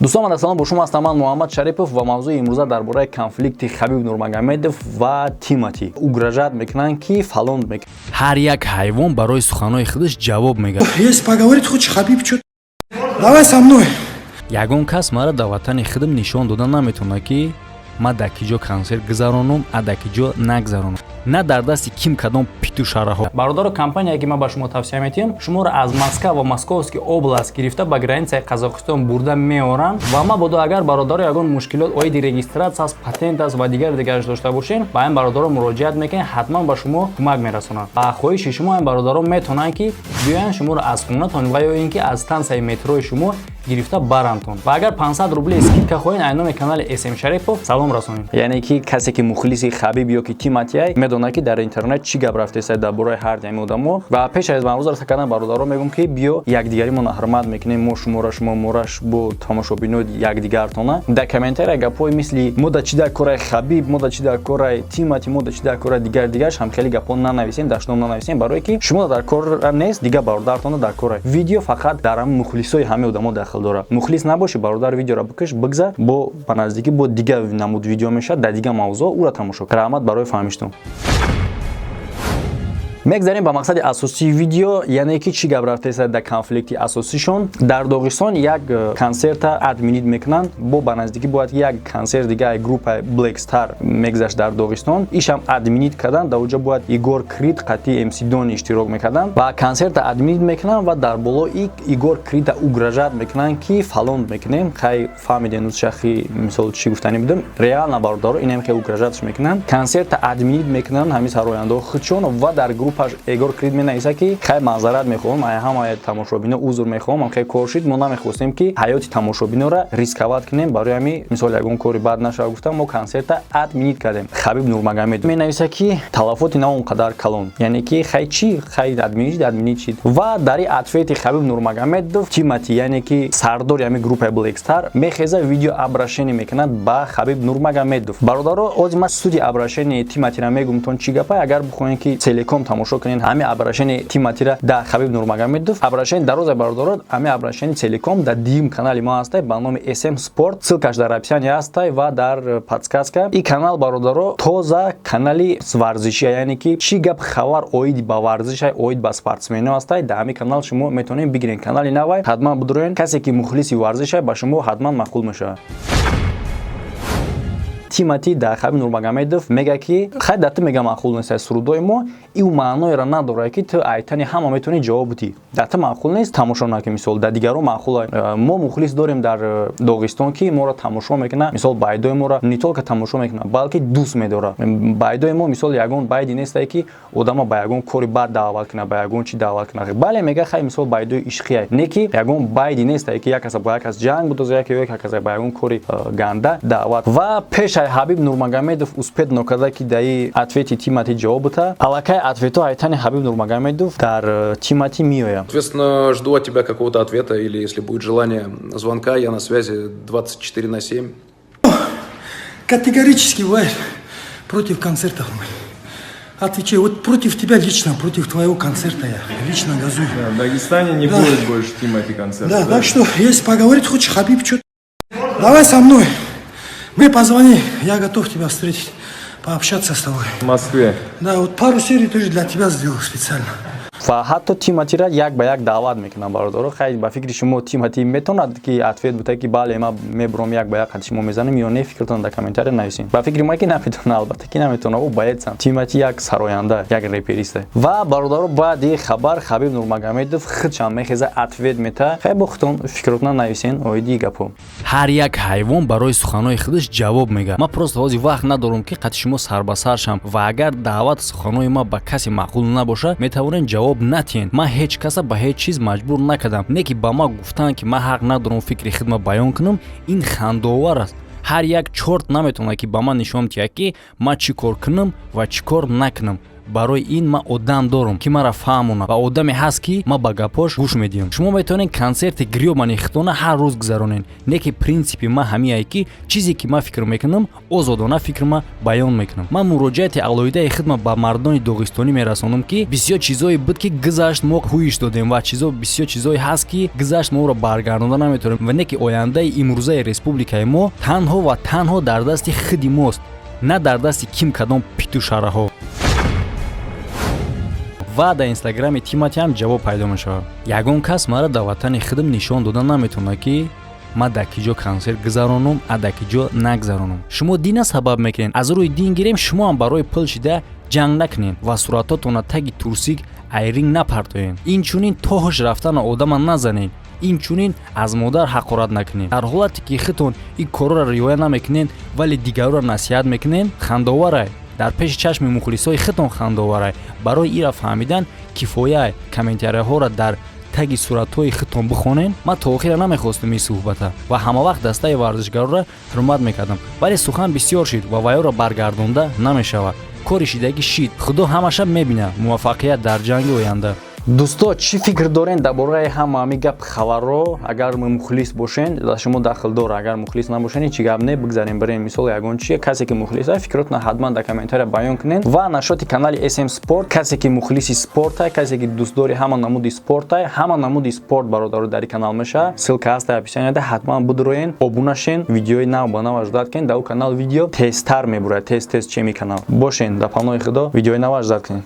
Дӯстон, ассалом, бо шумо ҳастам ман, Муҳаммад Шарипов, ва мавзӯи имрӯза дар бораи конфликти Хабиб Нурмагомедов ва Тимати. Угрожать мекунанд, ки фалон мекунанд. Ҳар як ҳайвон барои суханҳои худаш ҷавоб мегӯяд. Если поговорить хочешь, Хабиб, что? Давай со мной. Ягон кас мара дар ватани худам нишон дода наметавонад, ки ман дар ки ҷо консерт гузаронам, а дар ки ҷо нагузаронам, на дар дасти ким кадом питу шараҳо. Бародаро, компания, ки ман ба шумо тавсия метиҳам, шуморо аз Москва ва Московский область гирифта, ба границаи Қазоқистон бурда меоранд. Ва мабодо агар, бародаро, ягон мушкилот оиди регистрация аст, патент аст ва дигар дигараш дошта бошед, ба ин бародаро муроҷиат мекунед, ҳатман ба шумо кӯмак мерасонанд. Ба хоҳиши шумо ин бародаро метавонанд, ки биёянд, шуморо аз хонатон ва ё ин ки аз станцияи метрои шумо гирифта барандтон. Ва агар 500 рубли скидка хоҳед, ай номи канали СМ Шарипов салом расонед. Яъне ки касе, ки мухлиси Хабиб ё ки Тиматиай, медонад, ки дар интернет чӣ гап рафтеста дар бораи ҳар ҳами одамо. Ва пеш аз мавзӯъ рафта кардан, бародаро, мегӯм, ки биё якдигаримона ҳурмат мекунем, мо шуморо, шумо мораш, бо тамошобино якдигартона. Дар комментария гапҳои мисли «мо да чӣ дар кораи Хабиб», «мо да чӣ дар кораи Тимати», «мо да чӣ дар кораи дигар дигараш», ҳам хеле гапҳо нанависем, дашном нанависем, барое ки шумо дар кор нест, дигар бародаратона дар кора. Видео фақат дар ҳами мухлисои ҳамаи одамо дахл дорад. Мухлис набошӣ, бародар, видеоро бикаш, бигзар, бо ба наздикӣ бо дигар намуд видео мешавад дар дигар мавзӯъ, ӯро тамошо. Раҳмат барои фаҳмиштон. Мегзарем ба мақсади асосии видео, яъне ки чӣ гап рафтеста дар конфликти асосишон. Дар Доғистон як консерта отменить мекунанд. Бо ба наздикӣ бояд як консерт дига группа Black Star мегзашт дар Доғистон, ишам отменить карданд. Дар оҷа бояд Игор Крид қатъи МС Дон иштирок мекарданд ва консерта отменить мекунанд ва дар болои Игор Крида угрожать мекунанд, ки фалон мекунем. Хай, фаҳмидем, шахи мисол чӣ гуфтанӣ будем. Реально, бародаро, инам хел угрожать мекунанд, консерта отменить мекунанд ҳамин сарояндаҳо худшон. Ва дар группаш Егор Крид менависа, ки хай, маъзарат мехоҳам, ай ҳамаи тамошобино узр мехоҳам, хеле кор шид, мо намехостем, ки ҳаёти тамошобинора рисковать кунем, барои ҳами мисол ягон кори бад нашава гуфта, мо консерта отменить кардем. Хабиб Нурмагомедов менависа, ки талафоти на он қадар калон, яъне ки хай чӣ, хай, отменить шид, отменить шид. Ва дар ин ответи Хабиб Нурмагомедов Тимати, яъне ки сардори ҳами группаи Black Star, мехеза, видео обращение мекунад ба Хабиб Нурмагомедов. Бародаро, ози ман сути обращение Тиматира мегум, тон чӣ гапа. Агар бихоҳем, ки целиком тамошо кунед ҳами обращение Тиматира да Хабиб Нурмагомедов, обращение дароза, бародаро, ҳами обращение целиком дар дуюм канали мо ҳастай ба номи СМ Спорт, ссылкаш дар описание ҳастай ва дар подсказка. И канал, бародаро, тоза канали варзишия, яъне ки чӣ гап хабар оиди ба варзиша, оид ба спортсмено ҳастай, дар ҳами канал шумо метавонед бигиред. Канали навай, ҳатман бидуроед. Касе ки мухлиси варзиша, ба шумо ҳатман маъқул мешавад. Тимати дар Хабиб Нурмагомедов мега, ки хай, дар ту, мега, маъқул нест сурудои мо, ив маъноеро надорад, ки ту айтани ҳама метавонӣ ҷавоб бидиҳӣ. Дар ту маъқул нест, тамошо накун. Мисол, дар дигарон маъқул. Мо мухлис дорем дар Доғистон, ки моро тамошо мекунад. Мисол, байдои моро не только тамошо мекунад, балки дӯст медорад байдои мо. Мисол, ягон байди нестае, ки одама ба ягон кори бад даъват кунад, ба ягон чи даъват кунад. Бале, мега, хай, мисол, байдои ишқия, не ки ягон байди нестае, ки як каса бо як кас ҷанг будоза, яке як каса ба ягон кори ганда даъват. Ва пешай Ҳабиб Нурмагомедов успеть нокарда, ки даи ответи Тимати ҷавоб бута, аллакай ответҳо айтани Ҳабиб Нурмагомедов дар Тимати меояд. Соответственно, жду от тебя какого-то ответа или, если будет желание, звонка, я на связи 24 на 7. Категорически бывает против концертов. Отвечаю, вот против тебя лично, против твоего концерта я лично газую. Да, в Дагестане не Да. будет больше Тимати концерта. Да, так что, если поговорить хочешь, Хабиб, что? Давай со мной. Мне позвони, я готов тебя встретить, пообщаться с тобой. В Москве. Да, вот пару серий тоже для тебя сделал специально. Ва ҳатто Тиматира як ба як даъват мекунам. Бародаро, хай, ба фикри шумо, Тимати метавонад, ки ответ бута, ки бале, ман мебурам, як ба як қати шумо мезанем, ё не? Фикртон дар комментария нависем. Ба фикри ма, ки наметавона, албатта ки наметавона. Ӯ боецам, Тимати як сароянда, як репериста. Ва, бародаро, баъди хабар Хабиб Нурмагомедов худшам мехеза, ответ мета. Хай, бо худтон фикротона нависен оиди гапо. Ҳар як ҳайвон барои суханҳои худаш ҷавоб мегӯяд. Ман просто ҳозир вақт надорам, ки қати шумо сарбасар шам. Ва агар даъват суханҳои ман ба касе маъқул набошад, метавонед ҷавоб натиҳед. Ман ҳеҷ каса ба ҳеҷ чиз маҷбур накардам. Не ки ба ман гуфтанд, ки ман ҳақ надорам фикри худма баён кунам, ин хандаовар аст. Ҳар як чорт наметавонад, ки ба ман нишон диҳад, ки ман чӣ кор кунам ва чӣ кор накунам. Барои ин ман одам дорам, ки маро фаҳмонад, ва одаме ҳаст, ки ман ба гапош гӯш медиҳам. Шумо метавонед консерти грёбаный хитона ҳар рӯз гузаронед, не ки принсипи ман ҳамиае, ки чизе ки ман фикр мекунам, озодона фикрма баён мекунам. Ман муроҷиати алоҳидаи хидма ба мардони доғистонӣ мерасонам, ки бисёр чизое буд, ки гузашт, мо ҳуиш додем, ва чизо бисёр чизое ҳаст, ки гузашт, мо ӯро баргардонда наметавонем. Ва не ки ояндаи имрӯзаи республикаи мо танҳо ва танҳо дар дасти худи мост, на дар дасти ким кадом питушараҳо. Ва дар Инстаграми Тимати ҳам ҷавоб пайдо мешавад: «Ягон кас маро дар ватани худам нишон дода наметавонад, ки ман дар ки ҷо консерт гузаронам, а дар ки ҷо нагузаронам. Шумо дина сабаб мекунед. Аз рӯи дин гирем, шумо ҳам барои пул шида ҷанг накунед ва суратотона таги турсик айринг напартоед. Инчунин тоҳш рафтана одама назанед, инчунин аз модар ҳақорат накунед. Дар ҳолате ки худтон ин корро риоя намекунед, вале дигарро насиҳат мекунед, хандоварай. Дар пеши чашми мухлисои худтон хандоварай. Барои ира фаҳмидан кифояй комментарияҳоро дар таги суратҳои худтон бихонед. Ман то охира намехостум ин суҳбата ва ҳамавақт дастаи варзишгарора ҳурмат мекардам, вале сухан бисёр шид ва ваёро баргардонда намешавад. Кори шидагӣ шид. Худо ҳамаша мебинад. Муваффақият дар ҷанги оянда.» Дӯсто, чӣ фикр дорен дар бораи ҳама ҳами гап хабарро? Агар мухлис бошен, ба шумо дахл дор. Агар мухлис набошен, ҳечи гап не, бигзарем, бирем. Мисол, ягон чи касе ки мухлис а, фикротона ҳатман дар комментария баён кунед. Ва нашоти канали SM Спорт, касе ки мухлиси спорта, касе ки дӯстдори ҳама намуди спорта, ҳама намуди спорт, бародаро, дар канал мешавад. Ссылка ҳаст дар описанияда, ҳатман бидроен, обуна шен, видеои нав ба нав ждать кунед. Дар ӯ канал видео тезтар мебурад, тез тез чеми канал. Бошен дар паноҳи Худо, видеои нав ждать кунед.